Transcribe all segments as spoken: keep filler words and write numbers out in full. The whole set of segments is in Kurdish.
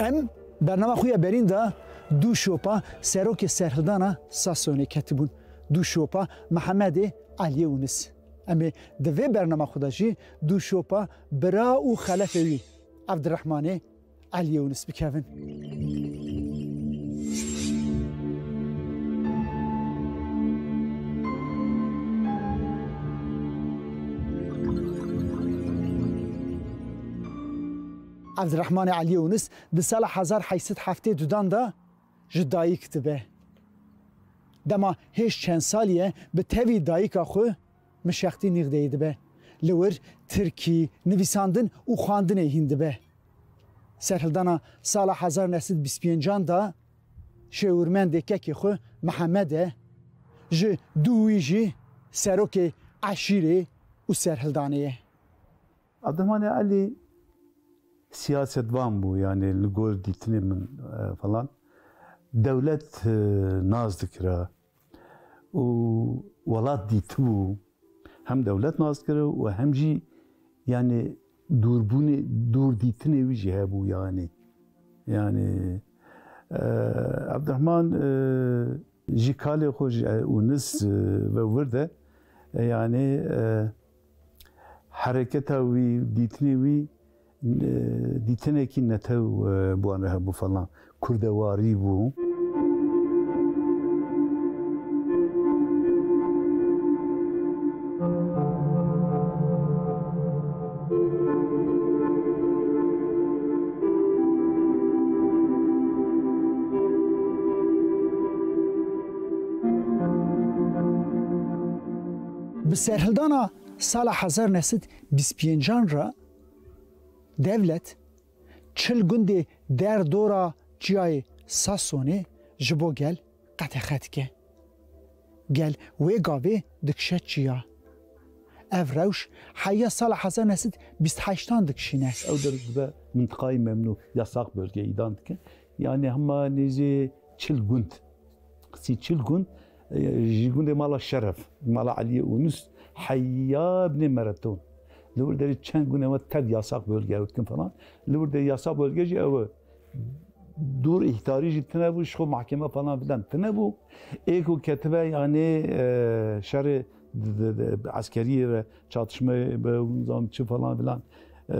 Em bernama xwe ya berîn de dû şopa serokê serhildana Sasonê ketibûn, dû şopa Mihemedê Eliyê Ûnis. Em ê di vê bernama xwe de jî dû şopa bira û xelefê wî Evdirehmanê Eliyê Ûnis bikevin. Evdirehmanê Eliyê Ûnis di sala hezar heyt sed heftê dudan de ji dayik dibe. Dema hêj çend salî ye, bi tevî dayika xwe Mişextî Nîxdeyê dibe. Li wir tirkî, nivîsandin û xwendinê hîn dibe. Serhildana sala hezar neh sed bîst pêncan de şêwirmendê kekê xwe Mihemed e, ji dû wî jî serokê eşîrê û serhildanê ye. Evdirehmanê Elî siyasetvan bû, yani li gor dîtinê min, e, falan. Dewlet, e, nas dikira û welat dîtibû. Hem dewlet nas dikira û hem jî yani dûrbûnê, dûr dîtinê wî jî hebû yani. Yani, e, Evdirehman, e, ji kalê xwe ji Ûnis, e, ve wir de, e, yani, e, hereketa wî, dîtinê wî, e, dîtinekî netew, e, bi wan re hebû falan. Kurdewarî bû. Bi serhildana sala hezar neh sed bîst pêncan re dewlet çil gundê derdora çiyayê Sasonê ji bo gel qedexe dike. Gel wê gavê dikişe çiya. Ev rewş heya sala hezar neh sed bîst heştan dikişîne. Ew der dibe mintiqayê memnû, yasak bölge îlan dike. Yani hema nêzî çil gund. Qisî çil gund, e, ji gundê mala Şeref, mala Eliyê Ûnus, heya binê Mereton. Li wir derê çend gundê me tev yasak bölge ew dikin falan. Li wir derê yasak bölge jî ew e. Dûr îhtarî jî tine bû, ji xwe mahkeme falan filan tine bû. Ê ku ketibe, yani, e, şerê d-, d-, d-, eskeriyê re çatişme be, nizam çi falan filan, e,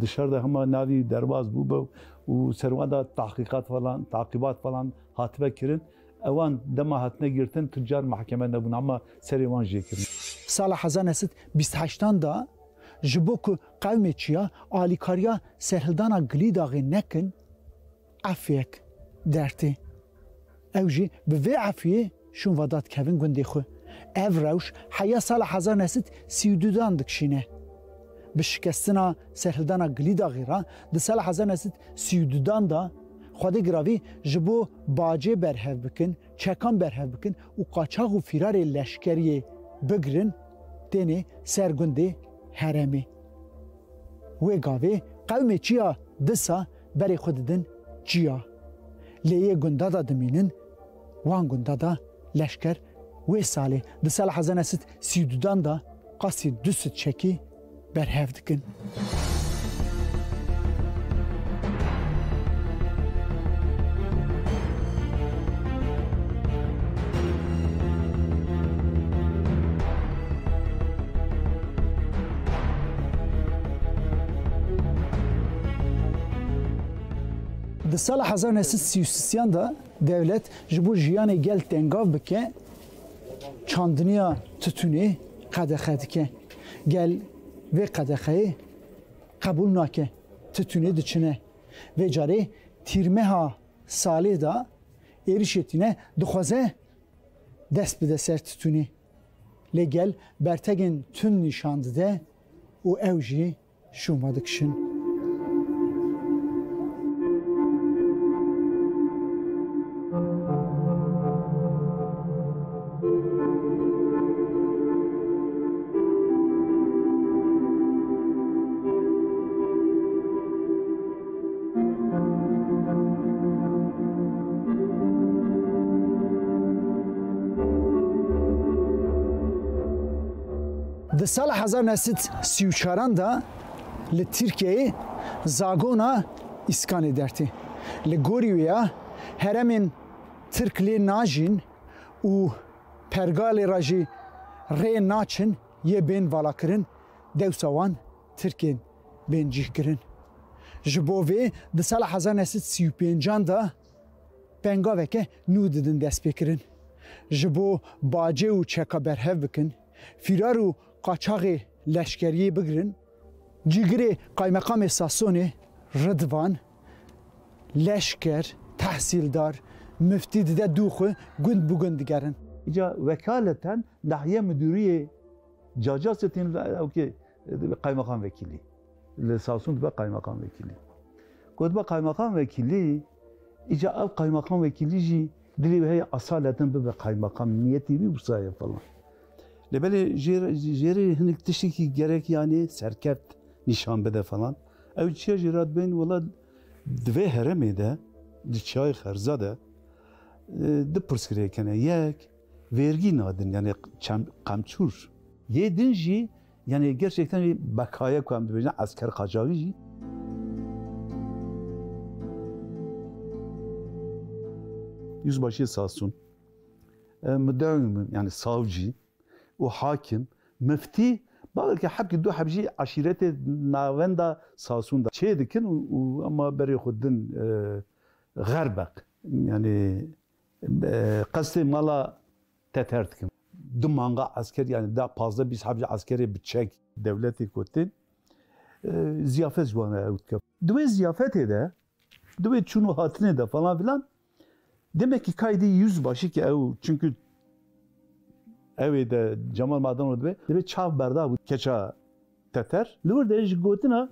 di şer de hema navî derbas bû be û ser wan de tahqîqat falan, taqibat falan hatibe kirin. Ewan dema hatine girtin, tu car mahkeme nebûn, ama serê wan jê kirin. Sala hezar neh sed bîst heştan de ji bo ku qewmê çiya alîkariya serhildana Gilîdaxê nekin, efûyek dertê. Ew jî bi vê efûyê şûn ve da dikevin gundê xwe. Ev rewş heya sala hezar neh sed sî û dudan dikişîne. Bi şikestina serhildana Gilîdaxê re di sala hezar neh sed sî û dudan de Xwedê Giravî ji bo bacê berhev bikin, çekan berhev bikin û qaçax û fîrarê leşkeriyê bigirin, tênê ser gundê Herêmê. Wê gavê qewmê çiya disa berê xwe didin çiya. Lê yê gunda da dimînin, wan gunda da leşker wê salê, di sala hezar neh sed sî û dudan da qasî du sed çekî berhev dikin. Di sala hezar neh sed sî û sêyan de dewlet ji bo jiyanê gel tengav bike, çandiniya titûnê qedexe dike. Gel vê qedexeyê qebûl nake. Titûnê diçine. Vê carê tîrmeha salê de êrişê tîne, dixwaze dest bide ser titûnê. Lê gel bertegên tund nîşan dide û ew jî şûma dikişin. Di sala hezar neh sed sî û çaran de li Tirkiyeyê zagona Îskanê dertê. Li gorî wê ya herêmên Tirk lê najîn û pergalê re jî rê naçin yê bên valakirin, dewsa wan Tirkên bên cih kirin. Ji bo vê di sala hezar neh sed sî û pêncan de pengaveke nû didin destpêkirin. Ji bo bacê û çeka berhev bikin, fîrar û qaçaxê leşkeriyê bigirin, cîgirê qaymeqamê Sasonê Ridvan, leşker, tehsîldar, miftî dide dû xwe gund bi gund digerin. Îca wekaleten nahiye müdüriyê Cacasê tên ew kê qaymeqam vekîlî. Li Sasûn dibe qaymeqam vekîlî. Ku dibe qaymeqam vekîlî, îca ev qaymeqam vekîlî jî dilê wî heye esaleten bibe qaymeqam, niyetê wî wisa ye falan. Lê belê jê re, jê re hinek tiştekî gerek, yanî serkeft nîşan bide falan. Ew çiya jê re dibên, wela di vê herêmê de, di çiyayê Xerza de, e, du pirsgirêk hene. Yek, vergî nadin, yanî çem-, qemçûr. Yê din jî, yanî gerçekten jî bekaye ku em dibêjin esker qaçaxî jî. Yüzbaşî Sasûn, e, müdewim, yanî savcî û hakim, miftî, belkî hebkî du heb jî eşîretê navenda Sasûn de çê dikin û, û ema berê xwe din, e, Xerbeq, yanî, e, qestê mala Teter dikin. Du manga esker, yanî da pazdeh bîst heb jî eskerê bi çek dewletê ku tên, e, ziyafet ji wan re ew dike. Di wê ziyafetê de, di wê çûn û hatinê de falan filan, demekî kaydî yüzbaşî ki ew, çünkü ew ê de Cemal Madan dibe, dibe çav berda bû keça Teter. Li wir de ji gotina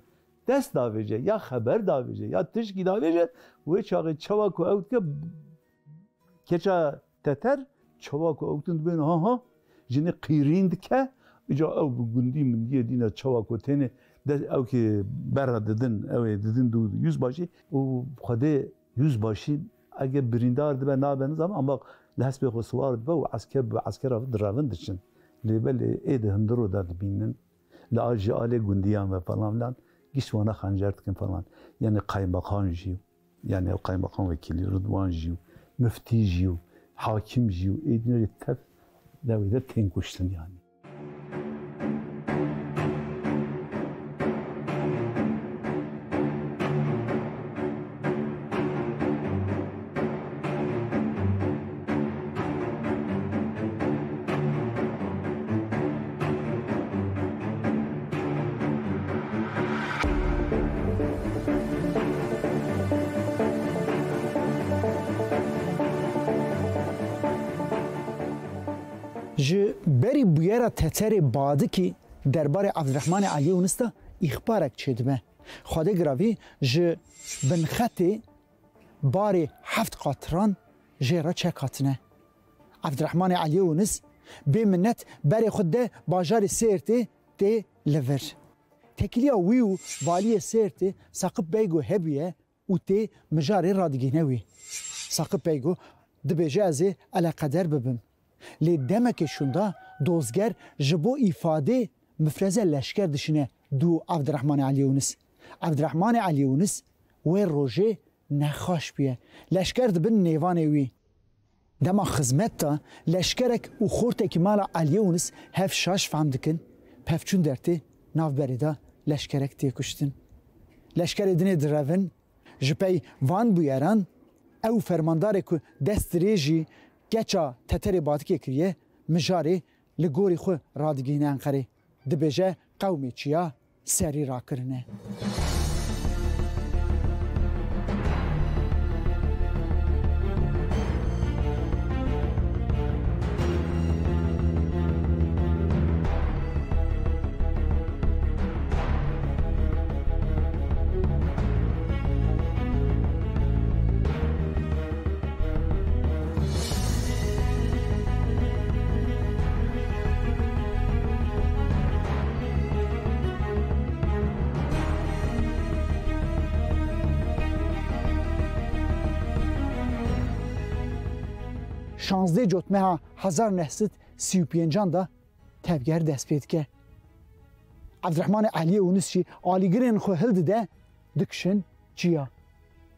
dest davêje, ya xeber davêje, ya tişkî davêje, wê çaxê çawa ku ew dike, keça Teter, çawa ku ew din dibên, ha ha, jinê qîrîn dike, îca ew bi gundî mindiyê dîne çawa ku têne de ew kê berra didin, ew ê didin dû yüzbaşî û Xwedê yüzbaşî ege birîndar dibe nabe nizam, ama li hespê xwe siwar dibe û esker bi eskera direvin diçin. Lê belê ê di hindiro de dibînin. Li al jî alê gundiyan ve falan filan, giş wana xencer dikin falan. Yani qaymeqan jî, yani ew qaymeqan vekîlî Ridwan jî, miftî jî, hakim jî, êdî tev lewê de tên kuştin yani. Ji berî bûyera Teterê Badikî derbarê Evdirehmanê Eliyê Unis de îxbarek çêdibe. Xwedê giravî ji binxetê barê heft qatiran jê re çek hatine. Evdirehmanê Eliyê Unis bê minnet berê xwe de bajarê Sêrtê tê li vir. Tekiliya wî û valiyê Sêrtê Saqip Beygo hebûye û tê mijarê radigihîne wî. Saqip Beygo dibêje ez ê eleqeder bibim. Lê demekê şûnda dozger ji bo îfadê mifreze leşker dişîne dû Evdirehmanê Eliyê Unis. Evdirehmanê Eliyê Unis wê rojê nexaş bûye. Leşker dibin nêvanê wî. Dema xizmet de leşkerek û xortekî mala Eliyê Unis hev şaş fehm dikin, pevçûn dertê navberê de leşkerek tê kuştin. Leşkerê dinê direvin, ji pey van bûyeran ew fermandarê ku dest dirêjî keça Teterê Badikê kiriye, mijarê li gorî xwe radigihîne Enqerê. Dibêje qewmê çiya serî rakirine. Şazdeh Cotmeha hezar neh sed sî û pêncan de tevger dest pê dike. Evdirehmanê Eliyê Unis jî alîgirên xwe hildide, dikişin çiya.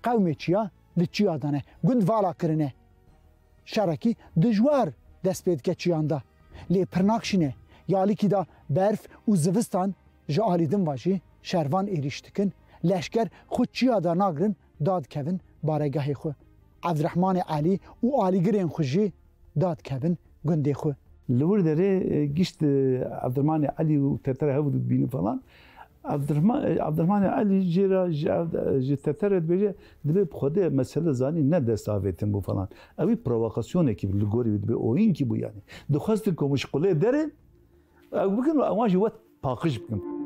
qewmê çiya li çiya de ne. Gund vala kirine. Şerekî dijwar dest pê dike çiyan de. Lê pir nakşîne. Ya alîkî de berf û zivistan ji alî din ve jî şervan êrîş dikin. Leşker xwe çiya de nagrin, dadikevin baregehê xwe. Evdirehmanê Elî û alîgirên xwe jî dadikevin gundê xwe. Li wir derê, e, gişt, e, Evdirehmanê Elî û Tetere hev dibînin falan. Evdirehman-, e, Evdirehmanê Elî jê re ji, ji Tetere dibêje, dibê bi Xwedê mesele zanî ne dest avêtin bû falan. Ew ê provokasyonekî bû, li gorî wî dibê oyînkî bû yani. Dixwestin ku mişqulê derin, ew bikin û ewan jî wet paqij bikin.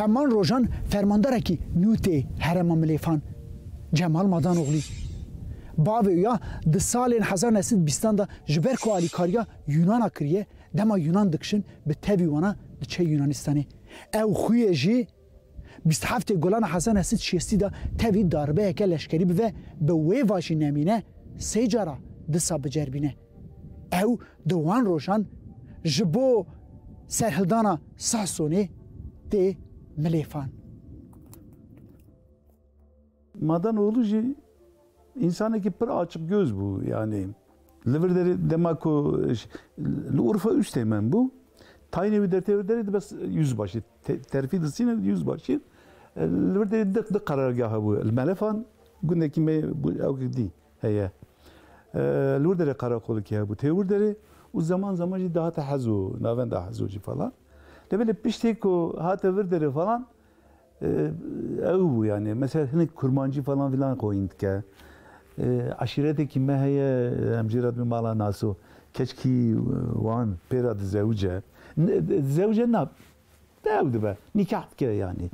Heman rojan fermandarekî nû tê herêma Milêfan, Cemal Madanoglî. Bavê wî ya di salên hezar neh sed bîstan de ji ber ku alîkariya Yûnana kiriye, dema Yûnan dikişin bi tevî wana diçe Yûnanistanê. Ew xwîye jî bîst heftê Gulana hezar neh sed şêstî de tevî darbeyeke leşkerî bive, bi wê va jî nemîne sê cara disa bicerbîne. Ew di wan rojan ji bo serhildana Sasonê tê Milêfan. Madanoglî jî însanekî pir açiq göz bû, yani li vir derê dema ku ş-, li Urfa Üsteğmen bû, tayînê wî dertê vir derê dibe s-, yüzbaşı, te-, terfî disîne yüzbaşı, e, li vir derê di, di qerargah hebû, li Melefan gundekî me bû, ew dî heye. E, li wir derê qereqolekî hebû, tê wir derê û zaman zaman jî dihate Hezo, navenda Hezo jî falan. Lê belê piştê ku hate vir derê falan, e, ew bû yani. Mesela hinek kurmancî falan filan qoyîn dike. E, eşîretekî me heye, em jê re dibê mala Naso. Keçkî, e, wan pê re dizewice. N-, dizewice na, ew dibe. Nîkah dike yani.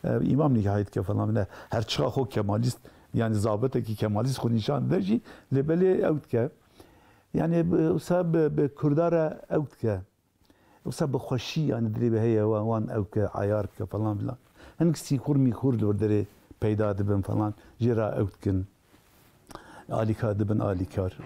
E, îmam nîkahê dike falan. Ne, her çiqa xwe kemalîst, yani zabetekî kemalîst xwe nîşan dide jî, lê belê ew dike. Yani, bi, wisa bi, bi Kurda re ew dike. Wisa bi xweşî, yani, dilê wî heye, wan, wan ew ke, ayar dike falan filan. Hinek sîxur mîxur li wir derê peyda dibin falan. Jê re ew dikin. Alîkar dibin alîkar.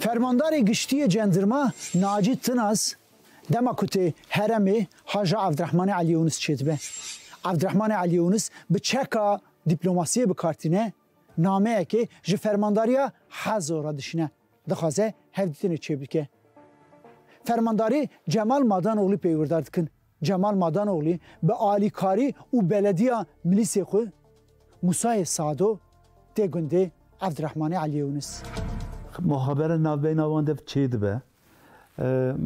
Fermandarê Giştî yê Cendirma Nacî Tinaz dema ku tê herêmê haja Evdirehmanê Elî Yûnis çêdibe. Evdirehmanê Elî Yûnis bi çeka dîplomasiyê bi kar tîne, nameyekê ji fermandariya Hezo re dişîne, dixwaze hevdîtinê çêbike. Fermandarî Cemal Madanoglî pêwirdar dikin. Cemal Madanoglî bi alîkarî û belediya milîsê xwe Musayê Sado tê gundê Evdirehmanê Elî Yûnis. Muhabere navbeyna wan dev çêdibe. Em,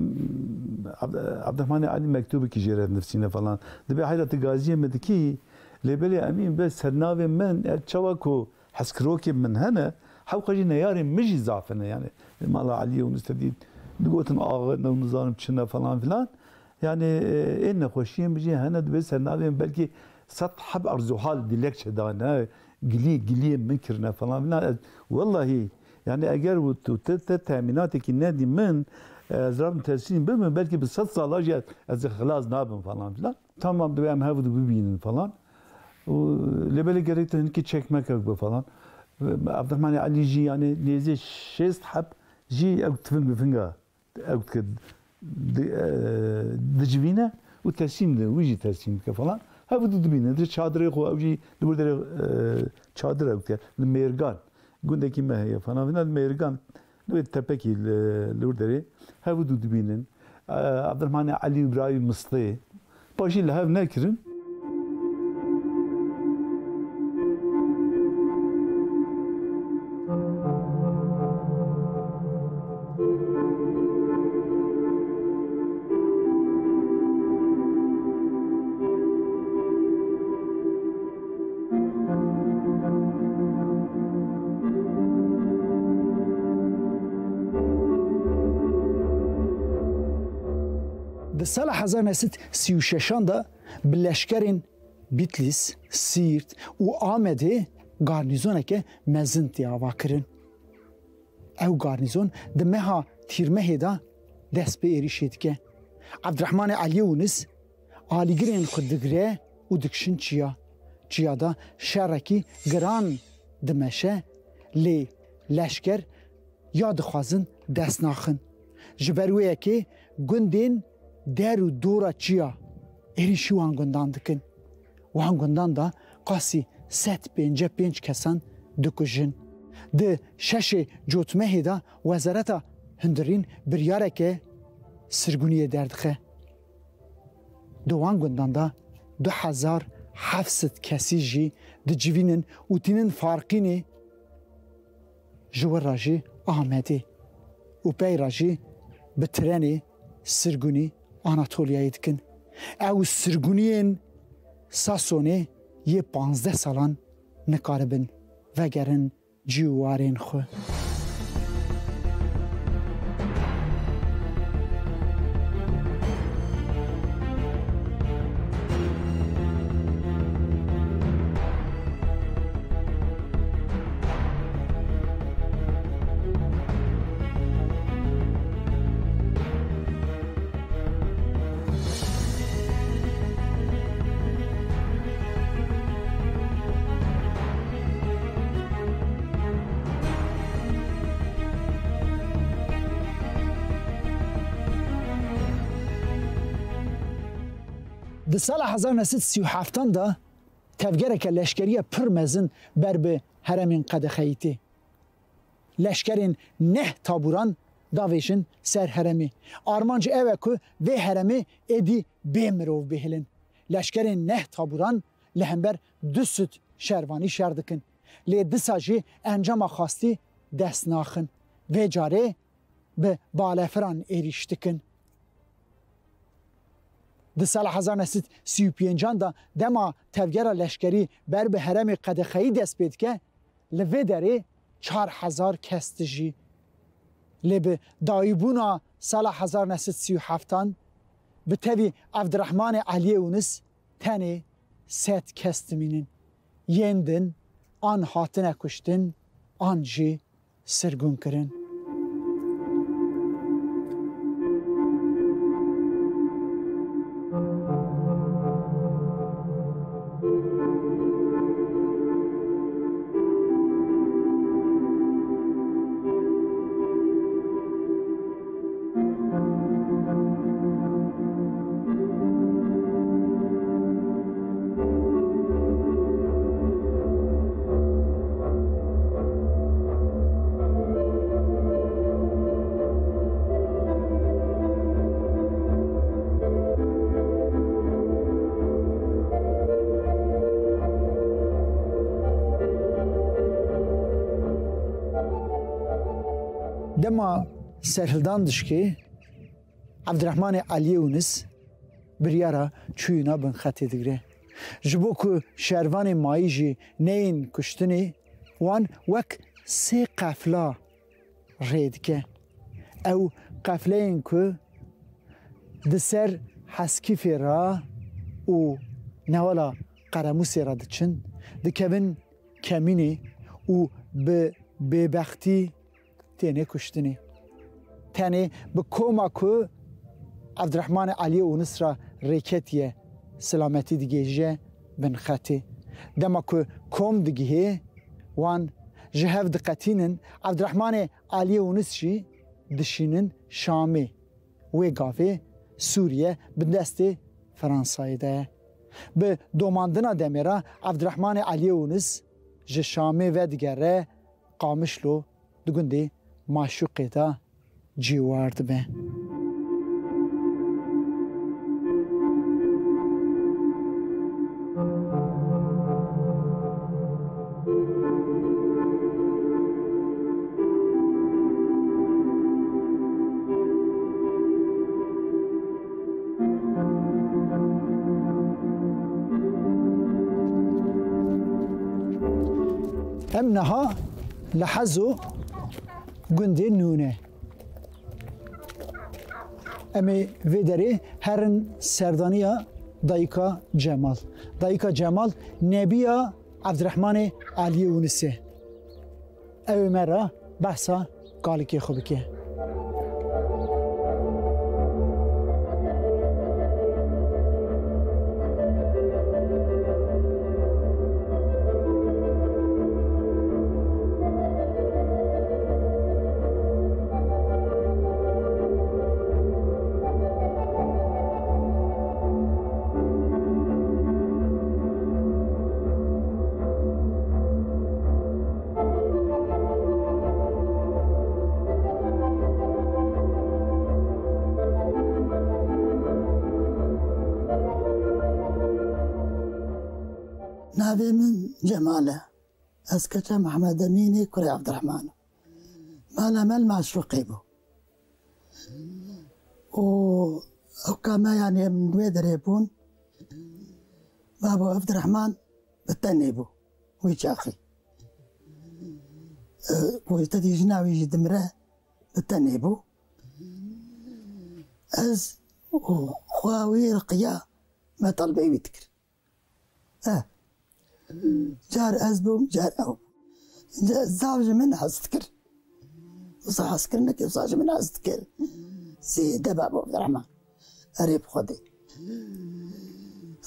Abd-, Abdurrahmanê Elî mektûbekî jê re nivîsîne falan. Dibê heyra tu gaziyê min dikî, lê belê em ê be sernavê min, e, çawa ku hezkirokê min hene, hewqa jî neyarên min jî zaf hene. Yani, mala Elî Yûnis te dît, digotin axe, ne nizanim çi ne falan filan. Yani, e, ê nexweşiyên min jî hene, dibê sernavê min belkî sed heb erzuhal dilekçe dane, gilî, giliyên min kirine falan filan. Ez, wellahî, yani eger û tu te, te temînatekî nedî min, ez rabim teslîm bibim, belkî bi sed sala jî ez, ez xilas nabim falan filan. Tamam, dibê em hev dû bibînin falan. Û lê belê gerek te hinkî çekmek ew be falan. Abdurrahmanê Elî jî yani nêzê şêst heb jî ew tifing bifinga ew dike, di-, e, dicivîne û teslîm dike, wî jî teslîm dike falan. Hev dû dibîne, di çadirê xwe, ew jî li wir derê, e, çadir ew dike, li Mêrgan. Gundekî me heye falan filan, li Mêrgan, li wê tepekî li, li wir derê, hev dû dibînin. E, Abdurrahmanê Elî û birayî Mistê, paşî li hev nekirin. Sala hezar neh sed sî û şeşan de bi leşkerên Bitlîs, Sîrt û Amedê garnîzoneke mezin tê avakirin. Ew garnîzon di meha Tîrmehê de dest bi êrîşê dike. Evdirehmanê Eliyê Ûnis alîgirên xwe digire û dikişin çiya. Çiya de şerekî giran dimeşe, lê leşker ya dixwazin dest naxin. Ji ber wê yekê gundên der û dora çiya êrîşî wan gundan dikin. Wan gundan de qasî sed pêncî pênc kesan dikujin. Di şeşê Cotmehê de Wezareta Hundirîn biryareke sirgûniyê derdixe. Di wan gundan de du hezar heft sed kesî jî dicivînin û tînin Farqînê, ji wir re jî Amedê û pey re jî bi trenê sirgûnî Anatoliyayê dikin. Ew sirgûniyên Sasonê yê panzdeh salan nikaribin vegerin cî û warên xwe. Di sala hezar neh sed sî û heftan de tevgereke leşkerî ya pir mezin ber bi herêmên qedexeyî tê. Leşkerên neh tabûran davêjin ser herêmê. Armanc ew e ku vê herêmê êdî bê mirov bihêlin. Leşkerên neh tabûran li hember du sed şervanî şer dikin. Lê disa jî encama xwastî dest naxin. Vê carê bi balefiran êrîş dikin. Di sala hezar neh sed sî û pêncan de dema tevgera leşkerî ber bi herêmê qedexeyî dest pê dike, li vê derê çar hezar kes dijî. Lê bi dayîbûna sala hezar neh sed sî û heftan bi tevî Evdirehmanê Eliyê Ûnis tenê sed kes dimînin. Yên din an hatine kuştin, an jî sirgûn kirin. Dema serhildan dişkê, Evdirehmanê Eliyê Ûnis biryara çûyîna binxetê digire. Ji bo ku şervanê mayî jî neyên kuştinê, wan wek sê qefla rê dike. Ew qefleyên ku di ser Heskîfê re û newala Qeremusê re diçin, dikevin kemînê û bi bêbextî têne kuştinê. Tenê bi koma ku Evdirehmanê Eliyê Ûnis re rêketiye silametî digihêje binxetê. Dema ku kom digihê, wan ji hev diqetînin, Evdirehmanê Eliyê Ûnis jî dişînin Şamê. Wê gavê Sûriye bi destê Fransayê de ye. Bi domandina demê re Evdirehmanê Eliyê Ûnis ji Şamê vedigere Qamişlo, di gundê Maşûqê de cîwar dibe. Em niha li Hezo gundê Nûne. Em ê vê derê herin serdaniya dayika Cemal. Dayika Cemal nebiya Evdirehmanê Eliyê Unisê. Ew ê me re behsa kalikê xwe bike. Navê min Cemal e. Ez keça Mehmed Emînê, kurê Evdirehman im. Mala me li Maşûqê bû. Û ewka me, yanî em wê derê bûn. Babo Evdirehman bi tenê bû. Wî çaxî. E, ku te dî jina wî jî dimire, bi tenê bû. Ez û xwe wî riqiya me talibê wî dikir. Eh. Car ez bûm, car ew. Ca-, zav ji min hez dikir. Wisa hezkirinekê wisa ji min hez dikir. Zêde babo Evdirehman. Erê bi Xwedê.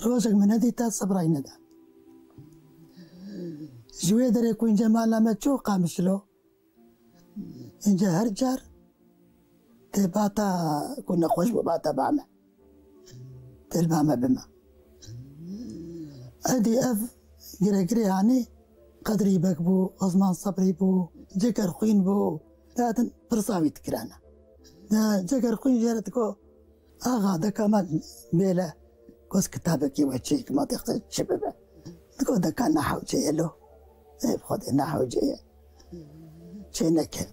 Rojek min nedîta, sebray neda. Ji wê derê ku înce mala me çû Qamişlo. Înce her car tê bata ku nexweş bû, bata ba me. Tê li ba me bime. Edî ev giregirê hanî Qedrî Beg bû, Osman Sebrî bû, Ceker Xwîn bû. Dihatin pirsa wî dikirana. Ceker Xwîn jê re digo, Axa, deka me bêle, goz kitabekî we çêk, ma dixwest çi bibe? Digo, deka ne hewce ye lo. Ê bi Xwedê ne hewce ye. Çê neke.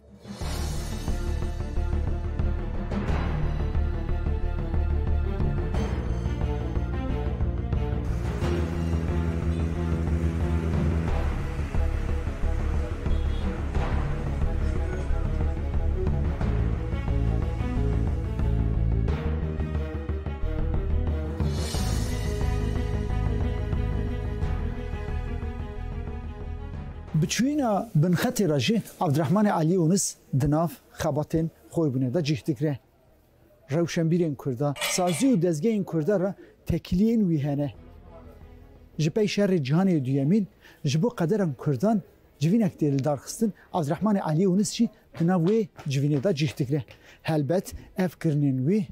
Bi çûyîna binxetê re jî Evdirehmanê Elî Yûnis di nav xebatên xwe bûne de cih digre. Rewşenbîrên Kurda, sazî û dezgehên Kurda re tekiliyên wî hene. Ji pey şerê cîhanê duyemîn, ji bo qederan Kurdan civînek tê lidarxistin, Evdirehmanê Elî Yûnis jî di nav wê civînê de cih digre. Helbet ev kirinên wî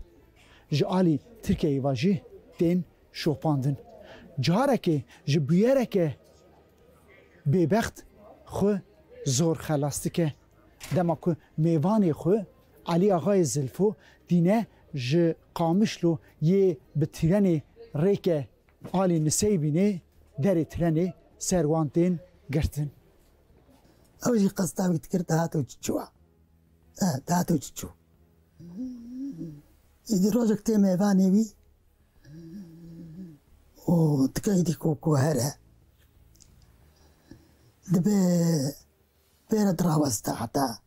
ji alî Tirkiyeyê ve jî tên şopandin. Carekê ji bûyereke bêbext xwe zor xelas dike. Dema ku mêvanê xwe Elî Axayê Zilfo dîne ji Qamişlo yê bi tîrenê rêke alî Niseybînê derê tîrenê ser wan tên girtin. Ew jî qesta wî dikir, dihat û çiçû. Eh, dihat û çiçû. Îdî rojek tê mêvanê wî û dike îdî ku, ku here. Dibê pê re diraweste heta,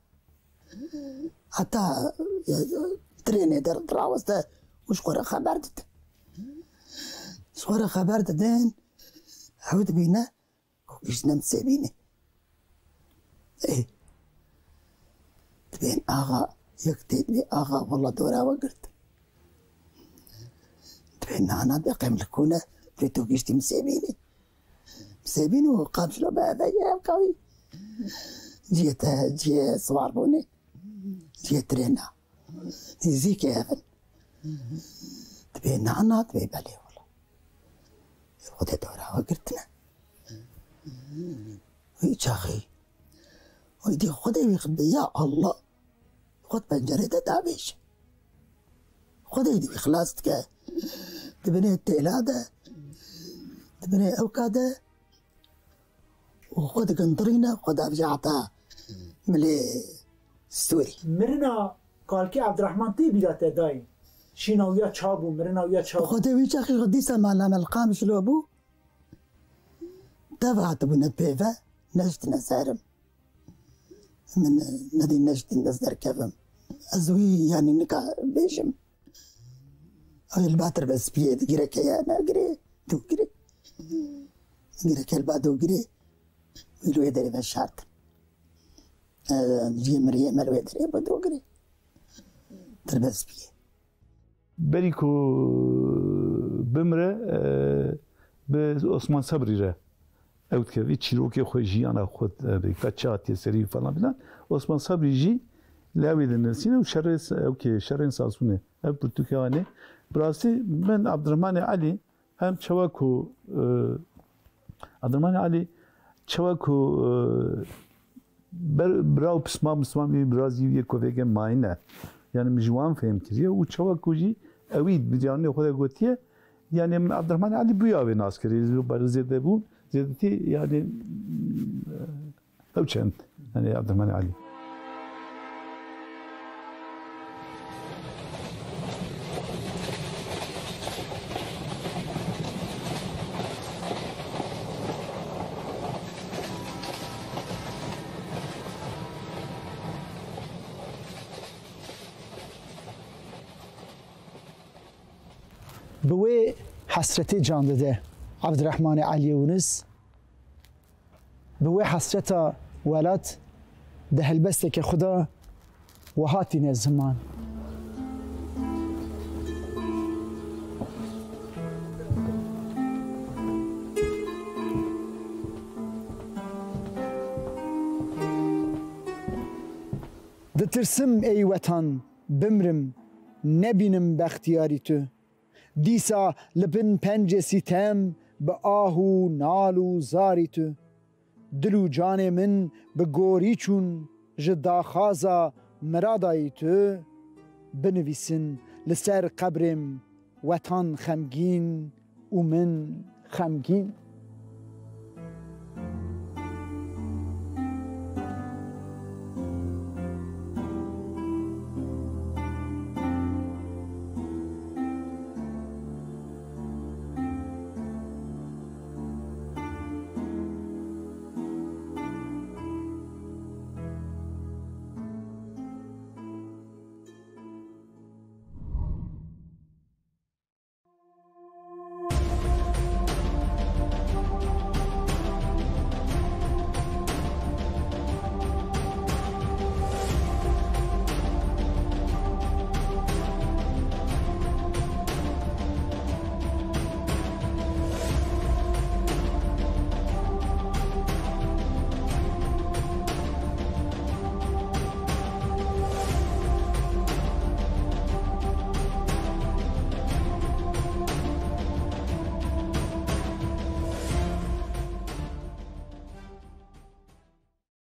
heta, e, trênê der diraweste û ji xwe re xeber dide. Ji xwe re xeber didin, ew dibîne, Ku gihîştine Nisêbînê. Ê. Dibên axa, yek tê dibê axa, wela dora we girt. Dibê nana, dibê qem li ku ne, dibê tu gihîştî Nisêbînê. Nisêbîn û Qamişlo bi hev e, ye ev kawî. Cihê te, cihê siwarbûnê. Cihê trêna. Nêzîkê ev in. Dibê nana, dibê belê wela. Xwedê dora we girtine. Wî çaxî. Wî dî Xwedê wî xwe, ya Allah. Xwe di pencerê de davêje. Xwedê dî wî xilas dike. Di binê têla de, di binê ewka de, û xwe digindirîne, xwe davêje heta milê stûrî. Mirina kalkê Evdirehman tê bîra te dayê? Şîna wî ya ça bû, mirina wî ya ça bû? Xwedê wî çaxî xwe dîsa mala me li Qamişlo bû. Dev hatibûne pê ve, neştine serim. Min nedî neştîn ez derkevim. Ez wî, yanî, nika bêjim. Ew li ba tirbespiyê gireke ye, me girê, dû girê. Gireke li ba dû girê. Wî li wê derê veşartin. E, ciyê miriyê me li wê derê bi dû girê. Tirbespiyê. Berî ku bimre, e, bi Osman Sebrî re ew dikevî çîrokê xwe, jiyana xwe, e, ka çi hatiye serî falan filan. Osman Sebrî jî li ewê dinivîsîne û şerê, ew kê, şerên Sasûnê. Ev pirtûkê anê. Bi rastî min Abdurrahmanê Elî hem çawa ku, e, Abdurrahmanê Elî çawa ku, e, ber-, bira û pisma misma wî, bira zî yê koveke mayîne. Yani min ji wan fêm kiriye û çawa ku jî ewî bi canê xwe de gotiye, yani Abdurrahman Elî bûya wê nas kirî, ber zêde bû, zêdetî yani, ew çend, yani Abdurrahman Elî. Bi wê hesretê can dide Abdurrahmanê Eliyê Yûnis, bi wê hesreta welat di helbesteke xwe de wiha tîne ziman. Ditirsim ey wetan, bimrim, nebînim bextiyarî tu. Dîsa li bin pencê sîtem bi ah û nal û zarî tu. Dil û canê min bi gorî çûn ji daxwaza miradayî tu. Binivîsin li ser qebrêm wetan xemgîn û min xemgîn.